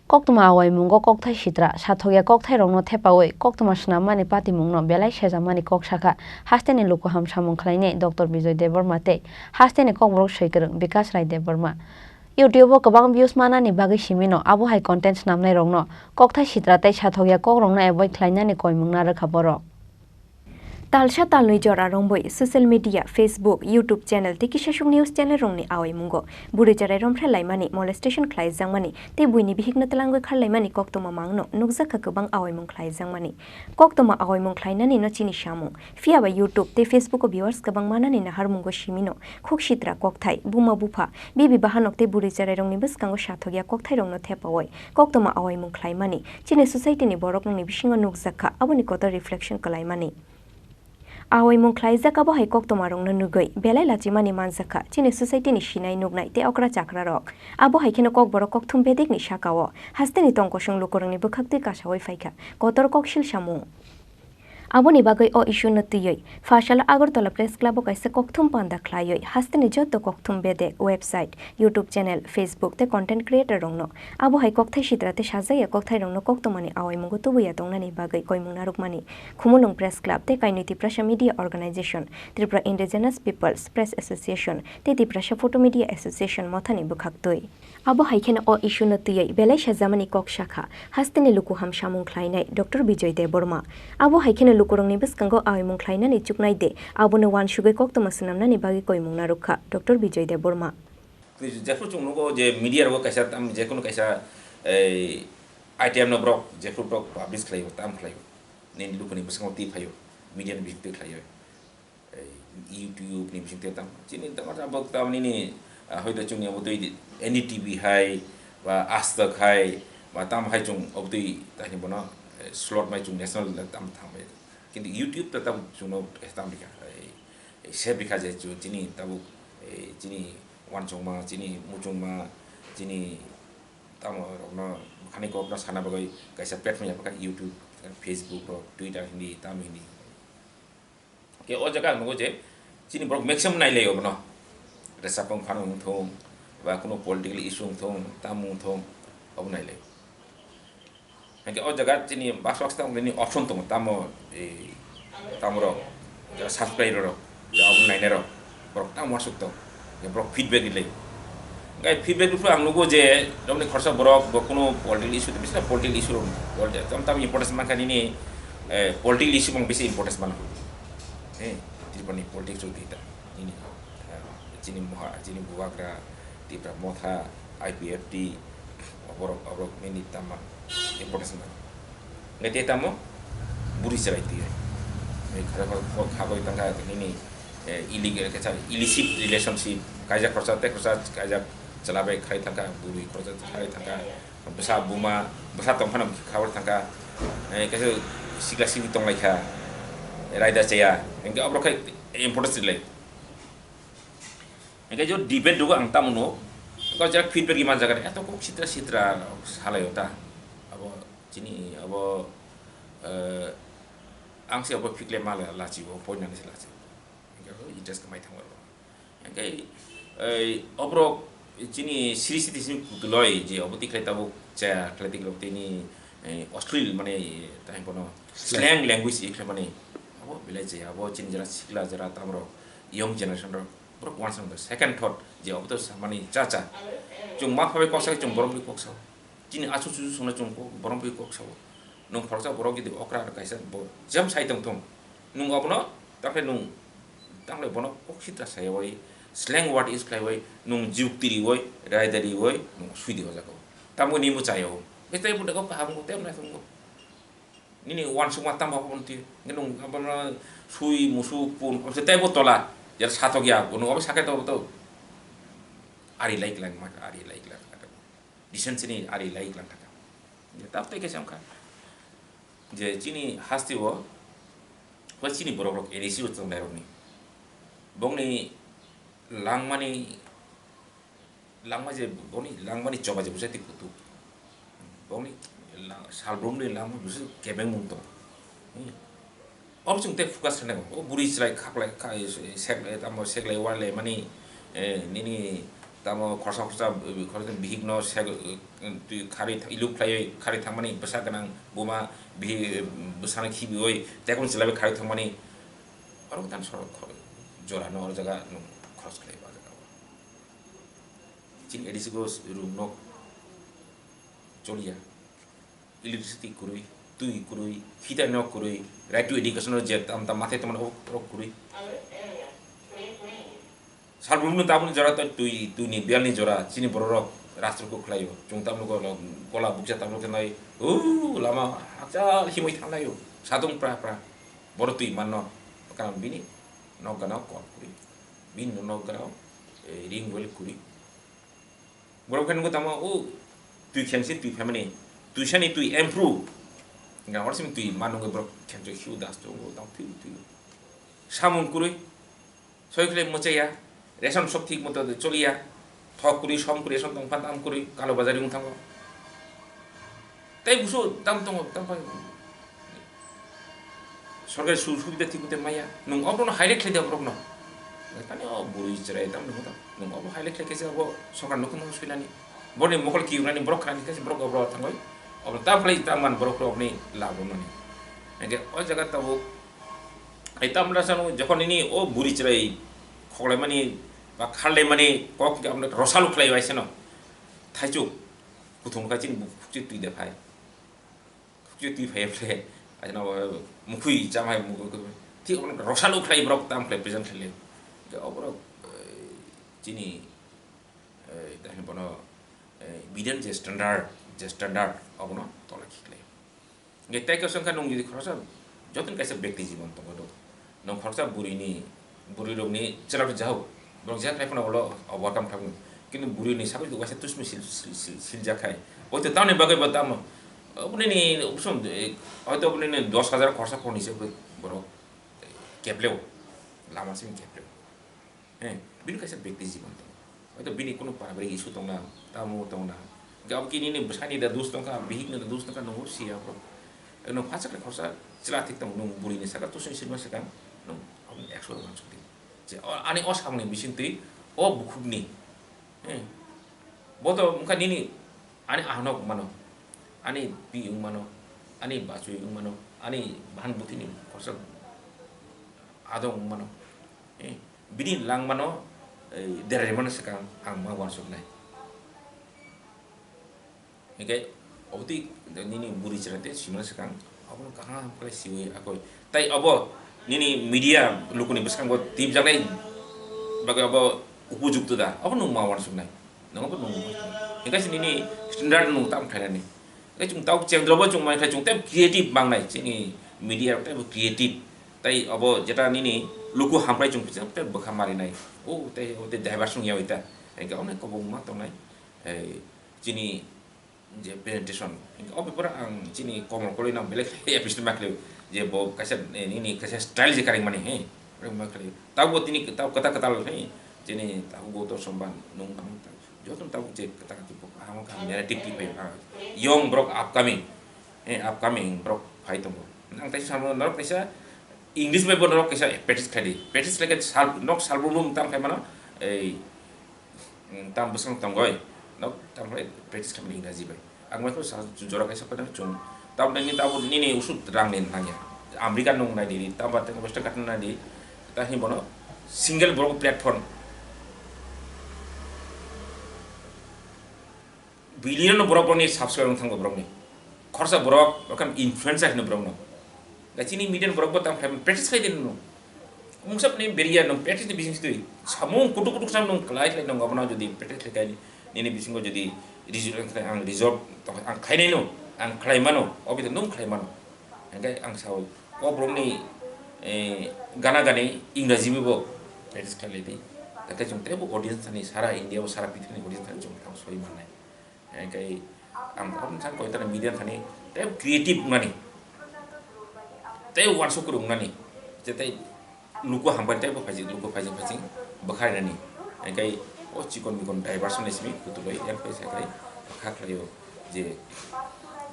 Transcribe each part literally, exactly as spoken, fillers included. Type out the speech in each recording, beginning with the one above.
Koktwma awaimungo kokthai sitra, sathokya kokthairokno thepawi koktwma swnammani patimungno belai sejamani kok sakha hasteni luku ham samung khlainai Doctor Bijoy Debbarma tei hasteni kokborok swikwrwng Bikash Rai Debbarma. YouTube-o kwbang views manani bagwi simino abo hai content snamnairokno kokthai sitra tei sathokya kokrokno avoid khlainani koimung narwkha borok. Talsa talnwi jora rombwi social media, Facebook, YouTube channel tei kisasuk news channel rokni awaimungo bwrwi chwrai romphre laimani, molestation khlaijakmani tei buini bihikno twlangwi kharlaimani koktwma mangno nukjakha kwbang awaimung khlaijakmani. Koktwma awaimung khlainanino chini samung, phiyaba YouTube tei Facebook-o viewers kwbang manani naharmungo simino khuk sitra kokthai, buma bupha, bibi bahanok tei bwrwi chwrairokni bwskango sathokya kokthairokno thepawi koktwma awaimung khlaimani, chini society ni borok nokni bisingo nukjak kha, aboni kotor reflection kwlaimani. Awaimung khlaijak abo hai koktwma rokno nugwi belai lachimani manjak kha chini society ni sinai nuknai tei okra chakra rok. Abo hai kheno kokborok kokthum bedek ni saka o hasteni tongkosong lukurokni bwkhaktwi kasawi phaikha kotor koksil samung. Aboni bagwi o issue no twiwi pha salo Agartala Press Club o kaisa kokthum panda khlaiwi hasteni joto kokthum bedek website, YouTube channel, Facebook tei content creator rokno abo hai kokthai sitra tei sajak ya kokthai rokno koktwmani awaimungo tubuya tongnani bagwi koimung narwkmani Khumulwng Press Club tei kainwi Tiprasa Media Organization, Tripura Indigenous Peoples Press Association tei Tiprasa Photo Media Association mothani bwkhaktwi. Abo hai kheno o issue no twiwi belai sajamani kok sakha hasteni luku ham samung khlainai Doctor Bijoy Debbarma. Abo hai kheno lukurokni bwskango awaimung khlainani chuknai de, abono uansugwi koktwma swnamnani bagwi koimung narwkha Doctor Bijoy Debbarma. Jephru chwng nugo je media rogo kaisa tam, jekunu kaisa, ei, item no borok jephru borok publish khlaio, tam khlaio, nini lukuni bwskango twi phaio, media ni bisingtwi khlaio. Ei, YouTube ni bisingtwi tam, chini tam, tam, tam, nini, ah, hoito chwngni abo twi N D T V hai, ba Aaj Tak hai, ba tam hai chwng abo twi tahini bono, eh, slot mai chwng national tam thang bai. Kintu YouTube ta tam chwngno, eh, tam rikha, eh, eh, save rikha je chwng chini tabuk, eh, chini uansukma, chini muchungma, chini tamo rokno khani kokno sana bagwi kaisa platform yapha kha YouTube, Facebook rok, Twitter hindi, tam hindi. Ke o jaga ang nugo je chini borok maximum nai lai obono. Resapang phano wng thung, ba kuno political issue wng thung, tam wng thung, obo nai lai. Hingke o jaga chini box box tamo nini option tongo, tamo, eh, tamo rok, jaga subscribe rok, jaga obo nainai rok, borok tamo wasuk tong, borok feedback rilai. Hingke feedback rok ang nugo je, jomni khorsa borok, bo kuno political issue, bisna political issue rok, political, tam tam importance mankha nini, eh, political issue bang bisi importance mano. Eh, Tripura ni politics rok di ta, nini, eh, chini moha, chini bubagra, Tipra Motha, I P F T, borok, borok nini tama importance nang. Ngai te tamo buri chwrai twi. Ngai khara khara khagoi tangka nini, eh, illegal kaisa illicit relationship, kaijak khorsa tei khorsa kaijak chwla bai khai tangka, buri khorsa khai tangka, bwsa buma, bwsa tong phano khabar tangka, eh, kaisa sikla simi tong lai kha, raida chaya, hingke oborok khai importance rilai. Hingke jo debate dugo ang tamo no, kok jara feedback iman jaga, eto kok sitra sitra salai ota, abo chini, abo, eh, ang se abo fikle mala lachi, o poinani se lachi, hingke interest kemai thang aro. Hingke, eh, oborok chini siri siti sini kutuloi je obo tikhlai tabuk chaya khlai tiklok tini, eh, oslil mane, tang bono slang language ikhlai mani. Abo belai chaya, abo chini jara sikla jara tamrok young generation rok borok uansukha second thought je obo to samani cha cha. Chwng ma phabai koksa, chwng borok bai koksa. Chini achu chuchu songna chwng kok, borok bai koksa. Nwng khoroksa borok jodi okra kaisa bo jam sai tong thung. Nwng obono, takhe nwng, takhe bono kok sitra sayawai, slang word use khlaiwai, nwng jukti riwai, raida riwai, nwng suidi o jaga o. Tamo nini bo chaya o. Bete bo dago kaham go, tem na thung go. Nini uansukma tamo bo twi. Nwng abono sui, musuk, pun, o se tei bo tola. Jar sathok ya, bo nwng obo sakai to, to. Ari lai klang ma, ari lai klang. Decency ni ari lai klang thaka. Tap tei khe se wngkha. Je chini haste o, ba chini borok rok A D C o tongnai rokni. Bongni langmani, langma je, bongni langmani choba je bwsai twi kutuk. Bongni lang-, salbrumni langma bwsai kebengmung tong. Hmm. Obo chwng tei focus khainai, o bwrwi chwrai khaklai, kha-, sek-, tamo seklai walai mani, eh, nini Tamo khorsa khorsa, khorsa bihik no se, twi kharwi tha-, iluk khlaiwi kharwi thangmani bwsa gwnang buma bihik bwsano khibiwi tekung chwlaiwi kharwi thangmani oro tan sorok kho-, jora no oro jaga no khorch khlai o jaga o. Chini A D C go room no choliya. Electricity kwrwi, twi kwrwi, heater no kwrwi, right to education no je tam tam mathai tongmani o, o kwrwi. Salbrum no tabuk jora to twi, twi ni biyal ni jora, chini borok rok rastro ko khlai o. Chwng tabuk ko gola bukcha tabuk khe nai, o lama hakchal himwi thang lai o. Satung pra pra. Boro twi manno. Karon bini nok gana kok kwrwi. Bini nok gana, eh, ring well kwrwi. Borok khe nukgo tamo, o twi khengsi twi phaimani, twisani twi improve. Nga oro simi twi ma nungwi borok khengchoi khiu das tongo, tamo twi twi. Samung kwrwi, soi khlai mwchaya, ration sok thik moto choliya, thok kwrwi, som kwrwi, ration tong phan tam kwrwi, kalo bazari wng thango. Tei busu tam tongo, tam phan. Sorkari su-, subida thik mate maya. Nwng oborokno highlight khlai di oborokno. Tani o bwrwi chwrai tam nwng tam. Nwng obo highlight khlai khe se obo sorkar nukung nukung soinani. Borokni mokol kiunani borok khnani khe se borok obo tangoi. Obo tam khlai tam man borok rokni lab rwnani. Hingke o jaga tabuk ai tam rasa no jokhon nini o bwrwi chwrai khoklaimani ba kharlaimani kok hingke obo rosalu khlai bai seno. Thaichuk kuthum kha chini buk khukchi twi de phai. Khukchi twi phai phle, ajana bo mukhwi chamai mukhwi. Thik obo rosalu khlai borok tam khlai present khlai le. Hingke oborok, eh, chini, eh, tani bono, eh, bidal je standard, je standard obono tola khiklai. Hingke tei kaisa wngkha nwng jodi khoroksa joto ni kaisa bekti jibon tongo do. Nwng khoroksa bwrwini, bwrwirokni chwla rok jahok, borok je khlai phano ulo overcome khlai mano. Kintu bwrwini sabai do kaisa tusmi sil, sil, sil, siljak khai. Oito tamni bagwi bo tamo, oboni ni, obosong, eh, oito oboni ni dos hajar khorsa khorni se borok kepleo, lama simi kepleo. He, bini kaisa bekti jibon tongo. Hoito bini kunu paribari issue tongna, tamo tongna. Hingke abo kini ni bwsani da dus tongkha, bihik ni da dus tongkha, nungo siya bro. Nwng phasak le khorsa chwla thik tong, nwng bwrwi ni saka tusung sirma swkang, nwng aboni ekso wansuk di. Je, o, ani o samung ni bising twi, o bukhuk ni. He. Bo to wngkha nini, ani ahanok mano, ani pi wng mano, ani bachwi wng mano, ani bahan buthini khorsa adong wng mano. Eh, bini langmano, eh, derai mano swkang ang ma uansuknai. Hingke obotwi nini bwrwi chwrai tei simano swkang abono kaham khlai siwi akoi. Tai obo nini media lukuni bwskango tibjaknai bagwi obo upojukto da? Obo nwng ma uansuknai. Nwng obo nwng ma uansuknai. Hingke se nini standard nwng tam khlainani. Hingke chwng tabuk chengdrobo chwng mai khlai chwng tei creative mangnai. Chini media rok tei bo creative. Tai obo jeta nini luku hamkrai chwng kisa tei bwkha marinai. O tei, o tei diversion ya ita. Hingke onek kobong ma tongnai. Ei, chini je presentation, hingke o beparo ang chini komol koloi nang belai khe episode ma khlai, je bo kaisa, eh, nini kaisa style je karing mani, he, ma khlai. Tabo tini tabo kwtal kwtal, he, chini tabo Gautam Somban nung tamo ta-, joto tabo je kwtal kwtal bo kaham kaham narrative twi phai, ha. Young borok upcoming, he, upcoming borok phai tongo. Nang tai samo norok kaisa English bai bo norok kaisa practice khlai di. Practice khlai khe sal, nok sal bo bo tam khai mano, ei, mm, tam bwswng tongoi, nok tam khlai practice khlai mani Engraji bai. Ang bai kheno sa jora kaisa phano chwng, tam nini tabuk nini usuk rang ni nangya. America nung nai di, tam ba tei western country nai di, ta hini bono single borok platform. Billion borok borokni subscribe wng thango borokni. Khorsa borok, borok khe influencer hino borokno. Da chini median borok bo tam khlai practice khai din no. Mungsa ni beria no practice ni bising twi. Samung kutuk kutuk sam nung khlai khlai nung abono jodi practice khlai kai nini bisingo jodi result ang khlai ang result tong ang khainai no, ang khlai mano, obi nung khlai mano. Hingke ang sao, o borokni, eh, gana gani Engraji bai bo practice khlai lai di. Hingke chwng teibo audience thani sara India o sara pithibini audience thani chwng tang soi mannai. Hingke ang abo thang koi tani media thani tei creative wngnani. Tei uansuk kwrwng wngnani. Je tei luku hambai tei bo phaijak, luku phaijak phaijak bwkha rinani. Hingke o chikon mikon diversion ni simi kutuloi yang pai sakai bwkha khlaio je,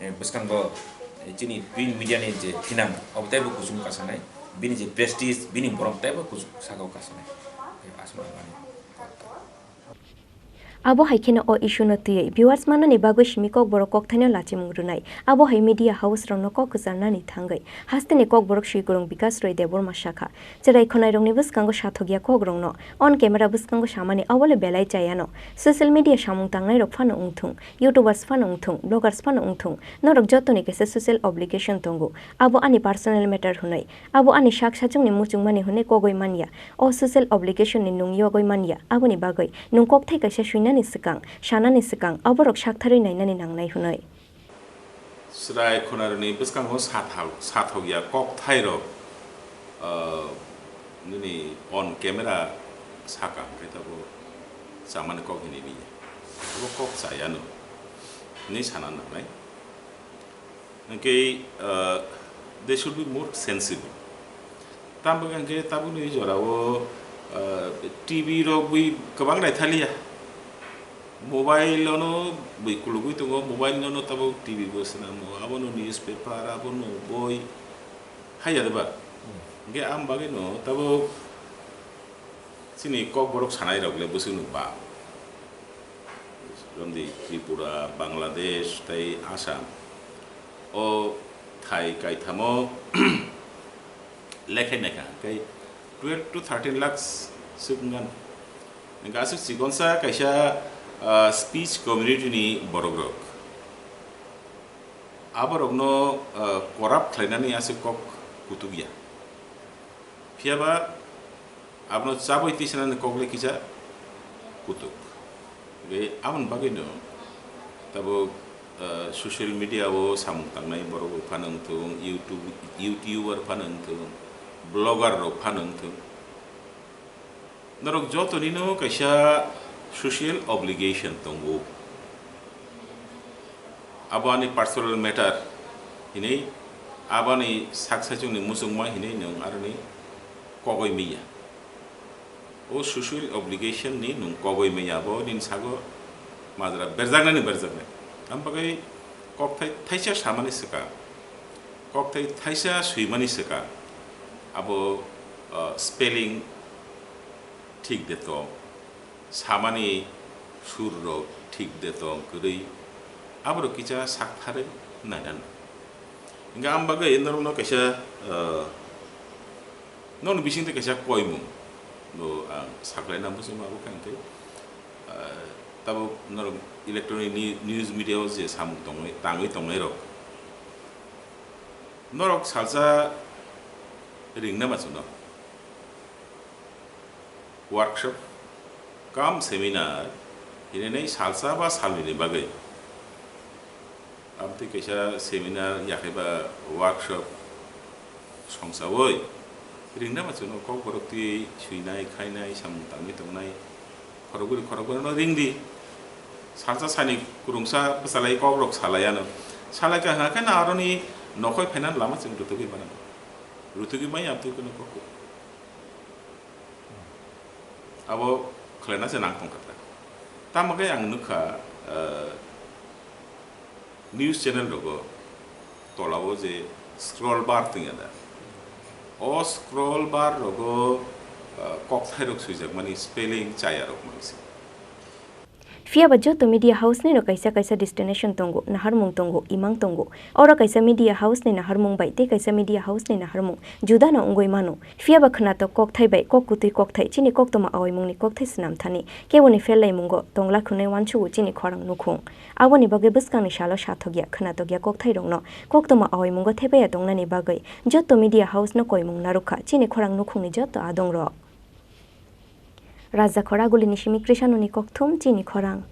eh, bwskango, eh, chini print media ni je thinang obo tei bo kuchung kasanai, bini je prestige, bini borom tei bo kuchung saka o kasanai. Eh, asma mani. Abo hai kheno o issue no twiwi viewers manani bagwi simi Kokborok kokthaino lachimung rwnai. Abo hai media house rokno kok kwcharnani thangwi hasteni Kokborok swikwrwng Bikas Roy Debbarma sakha, chwrai khwnairokni bwskango sathokya kokrokno on camera bwskango samani obole belai chayano. Social media samung tangnairok phano wngthung, YouTubers phano wngthung, bloggers phano wngthung, norok jotoni kaisa social obligation tongo. Abo ani personal matter hwnwi, abo ani sak sachungni muchungmani hwnwi kogwi manya. O social obligation ni nwng yogwi manya, aboni bagwi nwng kokthai kaisa swinani swkang, sanani swkang, aborok saktharwi nainani nangnai hwnwi. Chwrai khwnarokni bwskango sathal-, sathokya kokthairok, ah, nini on camera saka hwnkhe tabuk chamani kok hinwi liya. Abo kok chayano hinwi sana nangnai. Hwnkhe, ah, they should be more sensible. Tamo hwnkhe tabukni jorao, ah, T V rok bui kwbang naithaliya. Mobile ono bui kulugwi tongo, mobile nono tabuk T V bo swnamo, abono newspaper, abono boi, haiya de ba? Hmm. Hwnkhe ang bagwino tabuk chini Kokborok sanairok le bwswkno ba. Romdi Tripura, Bangladesh tei Assam. O thai kaithamo lekhai naikha, hwnkhe twelve to thirteen lakhs swk wngkha. Hwnkhe aswk chikonsa kaisa, ah, speech community ni borok rok. Aborokno, ah, corrupt khlainani aswk kok kutukya. Phiyaba abono chabwi tisanani kokle kisa kutuk. Hwnkhe aboni bagwino tabuk, ah, social media o samung tangnai borok rok phano wngthung, YouTube, YouTuber phano wngthung, blogger rok phano wngthung. Norok jotonino kaisa social obligation tongo. Abo ani personal matter hinwi, abo ani sak saichungni muchungma hinwi nwng aroni kogwi manya. O social obligation ni nwng kogwi manya, abo nini sago majra berjaknani berjaknai. Am bagwi kokthai thaisa samani swkang, kokthai thaisa swimani swkang, abo, ah, spelling thik de tong, samani sur rok thik de tong kwrwi, aborok kisa saktharwi nainani. Hwnkhe am bagwi norokno kaisa, ah, nokni bisingtwi kaisa koimung bo ang saklaina muchungma abo khe hwnkhe, ah, tabuk norok electronic ni-, news media o je samung tongwi, tangwi tongnairok, norok salsa ringna ma chwngno. Workshop cum seminar hinwi salsa ba salnwini bagwi. Amtwi kaisa seminar yakhe ba workshop songchawi ringna ma chwngno Kokborok twi swinai, khainai, samung tangwi tongnai, khorokbwrwi khorokbwrwino ringdi. Salsa sani kwrwngsa bwchalai kokrok salai ano. Salai kha hwnkhe kheno aroni nokhoi phainani lama chwng rwtugwi mano. Rwtugwi manya amtwi kheno kok. Abo khlaina se nang tongkha ta. Tamo khe ang nukha, eh, news channel rogo tolao je scroll bar tongya da. O scroll bar rogo, eh, kokthairok swijakmani spelling chayarok mangsi. Phiya ba joto media house ni no kaisa kaisa destination tongo, naharmung tongo, imang tongo. Oro kaisa media house ni naharmung bai tei kaisa media house ni naharmung juda no wngwi mano. Phiya ba khwnatok kokthai bai kok kwtwi kokthai chini koktwma awaimung ni kokthai swnam thani kebo ni fel laimungo tongla khwnwi uansugo chini khorang nukhung. Aboni bagwi bwskang ni salo sathokya khwnatokya kokthai rok no koktwma awaimungo thepaiya tongnani bagwi joto media house no koimung narwkha chini khorang nukhung ni joto adong rok. Raja Khoraguli ni simi Krishanoni kokthum chini khorang.